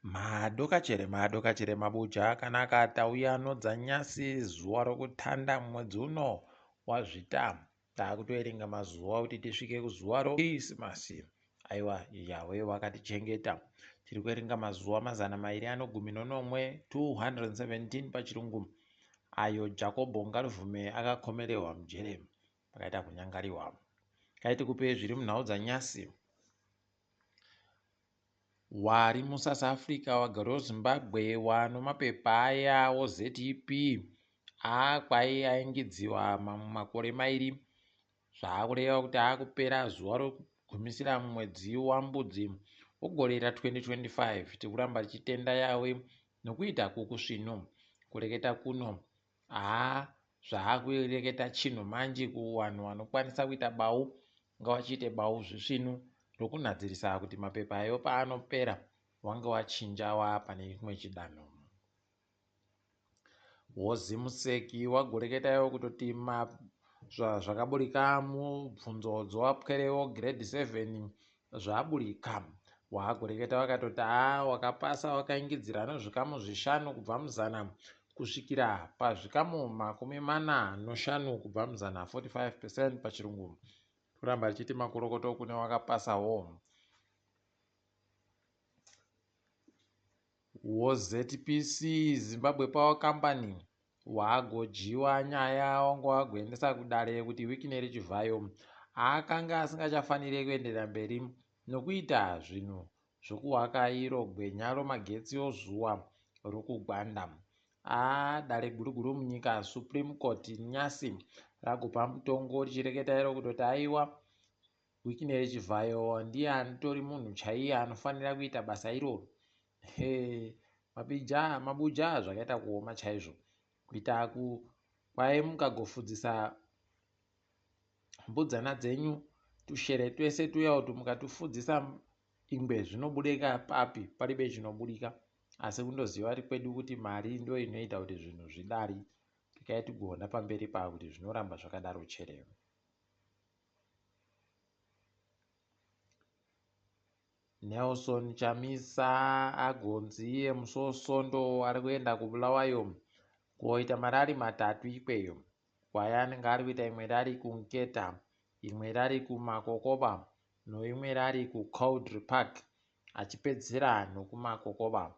Madokachere madokachere mabuja akanaka tauya nodzanyasi zuva rokutanda mwedzi uno waZvita. Takutoerenga mazuva kuti tisvike kuzuva roKirisimasi. Aiwa Yahweh wakatichengeta. Tiri kuerenga mazuva 217, 217 pachirungu, ayo Jakobho Ngarivhume akakomerehwa mujere pakaita kunyangariwa. Kaiti kupe zviri munhau dzanyasi. Wari muSouth Africa wagari weZimbabwe wano mapepa aya oZEP aakwai aingidziwa mamwe makore mairi zvaakureva kuti akupera zuva rokugumisira mumwedzi waMbudzi wegore ra 2025. Tikuramba tichitenda Yawe nokuita kukusvinu kureketa kuno. Haa zvaakureketa chinhu manji kuwanhu wanokwanisa kuita bau ngawachiite bau zvisvinu rokunhadzirisa kuti mapepa ayo paanopera wange wachinja waa pane chimwe chidanho. Wozimuseki wagoreketayo kutoti zvakaburika mubvunzo dzowapwere wo grade 7 zvaburika. Wagoreketa wakatoti haa wakapasa wakaingidzira nozvikamu zvishanu kubva muzana kusvikira pazvikamu 45 kubva muzana, 45 percent pachirungu. Toramba tichiti makorokoto kune wakapasawo. WoZPC Zimbabwe Power Company wagojiwa nyaya wanga wagoendesa kudare kuti Wicknell Chivhayo akanga asingachafanire kuenderera mberi nokuita zvinhu zvokuwaka iro gwenya romagetsi ozuwa rokugwanda. Haa dare guru guru munyika Supreme Court nyasi ragopa mutongo richireketa iro kutoti aiwa Wicknell Chivhayo ndiye anitori munhu chaiye anofanira kuita basa iroro. Hee mabija mabuja zvakaita kuoma chaizvo kuita ku kwai mukagofudzisa mbudzana dzenyu tushere twese tuya utu mukatufudzisa ingwe zvinobudika papi paribe chinobudika asi kundoziva kwedu kuti mari ndo inoita kuti zvinhu zvidari tikai tigoona pamberi paa kuti zvinoramba zvakadaro chere. Nelson Chamisa agonzi iye musi weSondo ari kuenda kuBulawayo koita marari matatu ikweyo. Kwaya anenge ari kuita imwe rari kuNketa, imwe rari kuMakokoba noimwe rari kuCowdray Park achipedzisira nokuMakokoba.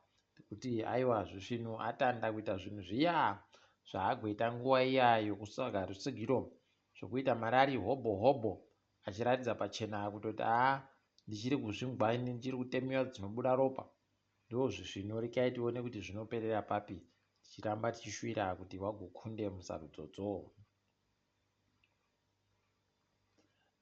Kuti aiwa zvisvinu atanda kuita zvinhu zviya zvaagoita nguva iya yokutsvaga rutsigiro zvokuita marari hobho hobho achiratidza pachena kutoti haa ndichiri kuzvingwa ini ndichiri kutemiwa dzinobuda ropa ndozvisvinu rekai tione kuti zvinoperera papi tichiramba tichishuwira kuti vagokunde musarudzodzo.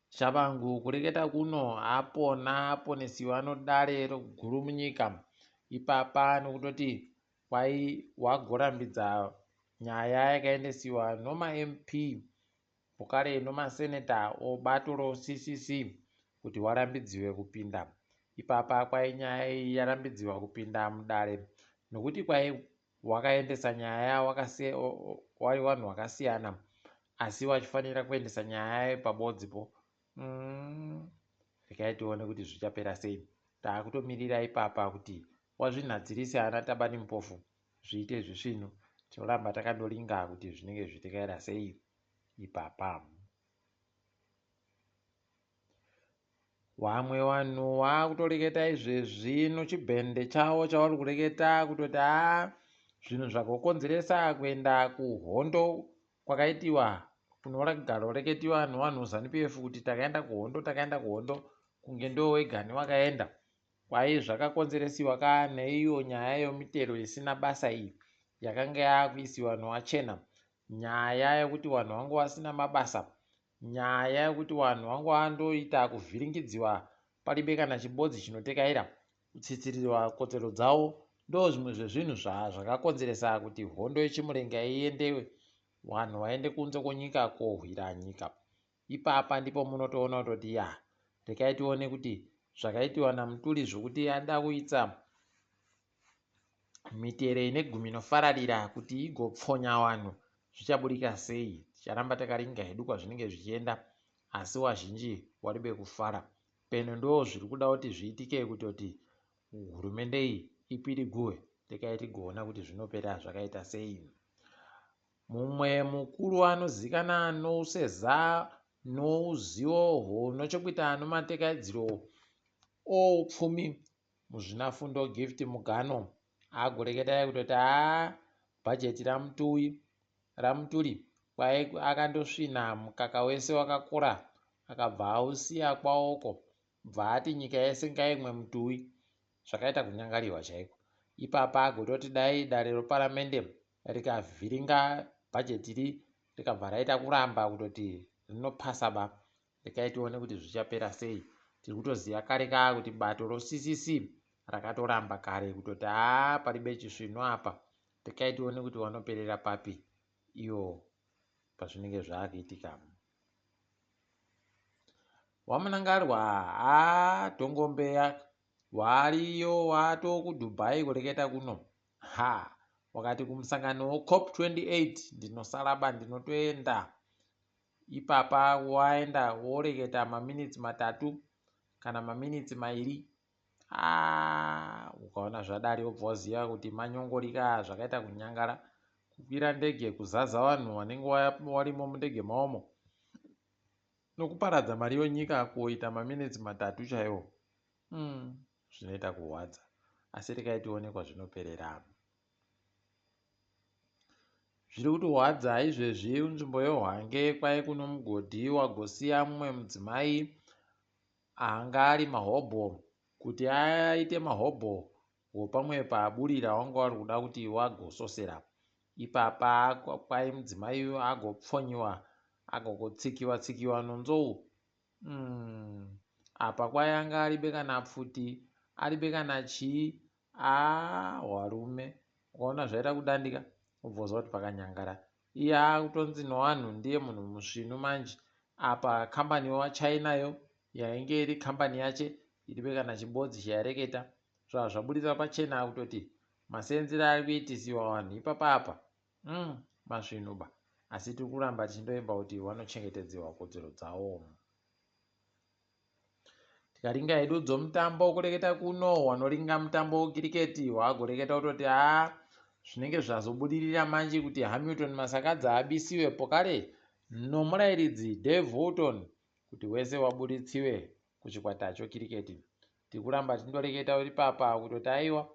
Shabangu kureketa kuno apona aponesiwa nodare guru munyika ipapa nokutoti kwai wagorambidza nyaya yakaendesiwa nomaMP Pokare nomaseneta obato roCCC kuti warambidziwe kupinda. Ipapa kwai nyaya iyi yarambidziwa kupinda mudare nokuti kwai wakaendesa nyaya wari wanhu wakasiyana asi wachifanira kuendesa nyaya pabodzipo. Regai tione kuti zvichapera sei. Taakutomirira ipapa kuti wazvinhadzirise ana Tabani Mpofu zviite zvisvinu. Tinoramba takandoringa kuti zvinenge zvichitekaira sei ipapa. Wamwe wanhu waakutoreketa izvezvi nochibhende chawo chawari kureketa kutoti haa zvinhu zvagokonzeresa kuenda kuhondo kwakaitiwa kunogaroreketiwa nevanhu veZanu PF kuti takaenda kuhondo takaenda kuhondo kunge ndowega newakaenda. Kwai zvakakonzeresiwa ka neiyo nyaya yomitero isina basa iyi yakanga yakuisiwa nowachena nyaya yekuti vanhu vangu vasina mabasa nyaya yekuti vanhu vangu vandoita kuvhiringidziwa paribe kana chibodzi chinotekaira kutsitsirirwa kodzero dzavo ndo zvimwe zvezvinhu zvakakonzeresa kuti hondo yechimurenga iendewe vanhu vaende kunze kwenyika kohwira nyika Ipapa ndipo munotoona kutoti ya rekai tione kuti zvakaitiwa naMutuli zvokuti ada kuitsa mitere ine gumi inofararira kuti igopfonya vanhu zvichaburika sei. Ticharamba takaringa hedu kwazvinenge zvichienda asi wazhinji waribe kufara. Peno ndo zviri kuda kuti zviitike kutoti hurumende iyi Ipiriguwe rekai tigoona kuti zvinopera zvakaita sei. Mumwe mukuru anozikana nouseza nouzivo hunochokuita nomatekaidziro oupfumi Muzvinafundo Gift Mugano agoreketa kutoti haa bhajeti raMutui raMutuli kwai akandosvina mukaka wese wakakora akabva ausiya kwaoko bva ati nyika yese ngaimwe mutui zvakaita kunyangariwa chaiko ipapa agototi dai dare reparamende rikavhiringa bhajeti iri rikabva raita kuramba kutoti rinopasa ba rekai tione kuti zvichapera sei tiri kutoziva kare kaa kuti bato roCCC rakatoramba kare kutoti haa paribe chisvinu apa rekai tione kuti wanoperera papi iyo pazvinenge zvaakuitika wamunangarwa haa tongombeya wariyo wato kuDubai kureketa kuno ha wakati kumusangano weCOP 28 ndinosalaba ndinotoenda ipapa waenda woreketa maminitsi 3 kana maminitsi 2 aa ukaona zvadari wobva waziva kuti manyongorika zvakaita kunyangara kukwira ndege kuzaza vanhu vanenge warimo mundege maomo nokuparadza mari yenyika kuita maminitsi 3 chaiwo zvinoita kurwadza asi rekai tione kwazvinoperera. Zviri kutirwadza izvezvi nzvimbo yeHwange kwai kuno mugodhi wagosiya mumwe mudzimai anga ari mahobho kuti aite mahobho wopamwe paburira wanga wari kuda kuti wagososera ipapa kwai mudzimai uyu agopfonyiwa agogotsikiwa tsikiwa nonzou apa kwai anga aribe kana pfuti aribe kana chii aa warume ukaona zvaita kudandika ubva uziva kuti pakanyangara iye akutonzi nowanhu ndiye munhu musvinu manje apa kambani yewachainayo yainge iri kambani yache iribe kana chibodzi chaireketa zvava zvaburitsa pachena kutoti masenzero ari kuitisiwa vanhu ipapa apa masvinuba asi tiri kuramba tichindoimba kuti vanochengetedzewa kodzero dzavo. Tikaringa hedu dzomutambo kureketa kuno wanoringa mutambo wekiriketi waagoreketa kutoti haa zvinenge zvazobudirira manje kuti Hamilton Masakadza abisiwe pokare nomurairidzi Dave Houghton kuti wese waburitsiwe kuchikwata chokiriketi. Tiri kuramba tichindoreketa ipapa kutoti aiwa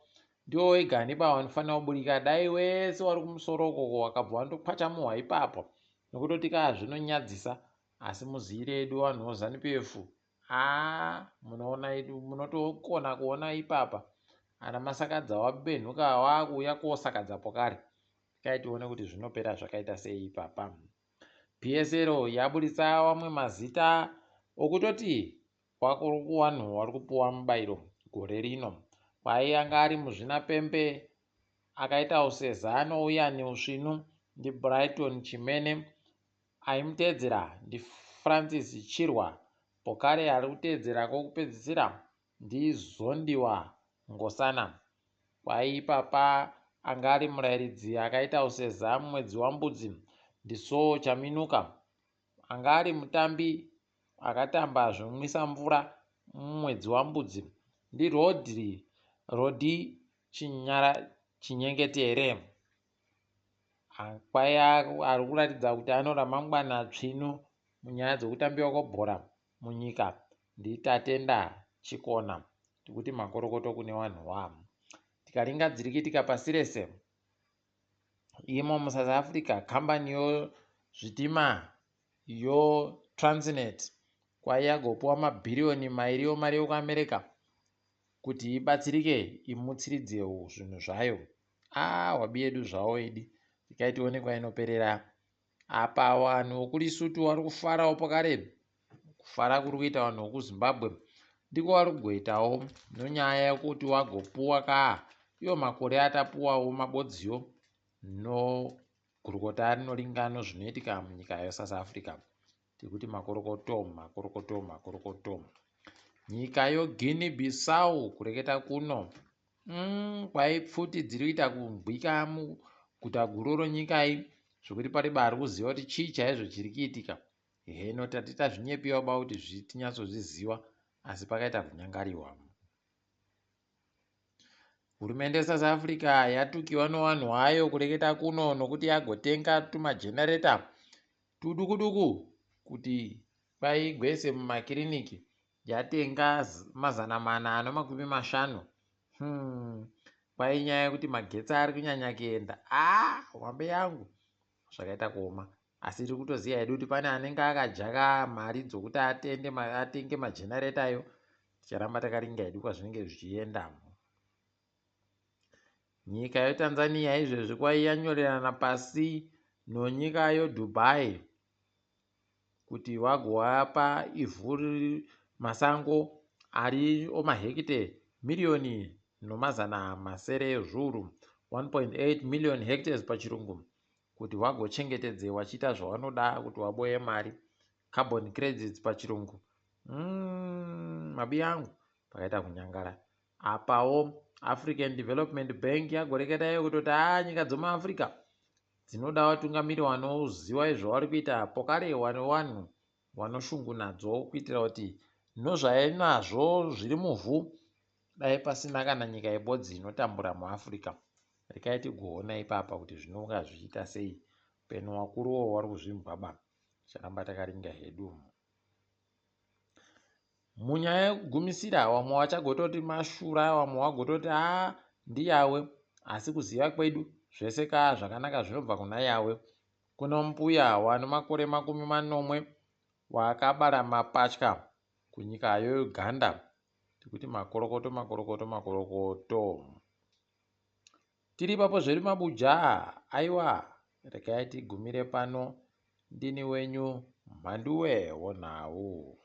ndiwo wega ndiba wanofanira kuburika dai wese wari kumusoro ukoko wakabva wandokwachamuhwa ipapo nokutoti kaa zvinonyadzisa asi muziyire edu vanhu voZanu PF haa munoona munotokona kuona ipapa ana Masakadza wabenhuka waakuuya kosakadza pokare kai tione kuti zvinopera zvakaita sei ipapa. PSL yaburitsa wamwe mazita okutoti vanhu vari kupuwa mubairo gore rino. Kwai anga ari muzvinapembe akaita useza anouya neusvinu ndiBrighton Chimene aimuteedzera ndiFrancis Chirwa pokare ari kuteedzera kwokupedzisira ndiZondiwa Ngosana. Kwai ipapa anga ari murairidzi akaita useza mumwedzi waMbudzi ndiSoul Chaminuka anga ari mutambi akatamba zvinonwisa mvura mumwedzi waMbudzi ndiRodri Rodi Chinyara Chinyengetere. Kwai ari kuratidza kuti ano ramangwana tsvinu munyaya dzekutambiwa kwebhora munyika ndiTatenda Chikona. Tikuti makorokoto kune vanhu wa. Tikaringa dzirikitika pasi rese imo muSouth Africa kambani yozvitima yoTransnet kwai yagopuwa mabhiriyoni 2 omari yokuAmerica kuti ibatsirike imutsiridze zvinhu zvayo. Aa wabi yedu zvawo idi rekai tione kwainoperera. Apa vanhu vokuLesotho vari kufarawo pakare kufara kuri kuita vanhu vokuZimbabwe ndiko vari kugoitawo nonyaya yekuti wagopuwa kaa iwo makore atapuwawo mabodziyo nogurukota rinoringano zvinoitika munyika yeSouth Africa. Tiri kuti makorokoto makorokoto makorokoto. Nyika yoGuinea Bissau kureketa kuno kwai pfuti dziri kuita kungwika muguta guru ronyika iyi zvekuti pariba ari kuziva kuti chii chaizvo chiri kuitika. Heno tati tazvinyepiwa ba kuti tinyatsozviziva asi pakaita kunyangariwa. Hurumende yeSouth Africa yatukiwa nowanhu wayo kureketa kuno nokuti yagotenga tumajenareta tuduku duku kuti vaigwese mumakiriniki. Yatenga 450. Kwai inyaya yekuti magetsi ari kunyanya kuenda. Aa wambe yangu zvakaita kuoma. Asi tiri kutoziva hedu kuti pane anenge akajaka mari dzokuti atende atenge majenareta ayo. Ticharamba takaringa hedu kwazvinenge zvichienda. Nyika yeTanzania izvezvi kwai yanyorerana pasi nonyika yoDubai kuti vagovapa ivhu masango ari omahekite miriyoni nomazana masere ezviuru 1.8 million hectares pachirungu kuti vagochengetedze vachiita zvavanoda kuti vaboye mari carbon credits pachirungu mabi angu pakaita kunyangara apawo African Development Bank yagoreketa iyo kutoti haa nyika dzomuAfrica dzinoda vatungamiri vanoziva izvo vari kuita pokare wane vanhu vanoshungu nadzo kuitira kuti nozvainazvo zviri muvhu dai pasina kana nyika yebodzi inotambura muAfrica. Rekai tigoona ipapa kuti zvinonga zvichiita sei. Peno wakuruwo wari kuzvimbwa ba. Ticharamba takaringa hedu. Munyaya yekugumisira vamwe vachagototi mashura vamwe vagototi haa ndiyawe asi kuziva kwedu zvese kaa zvakanaka zvinobva kuna yawe. Kuno mbuya wane makore 70 wakabara mapatya kunyika yeUganda tikuti makorokoto makorokoto makorokoto. Tiri ipapo zvedu mabuja aiwa regai tigumire pano ndini wenyu Mhanduwe wonhau.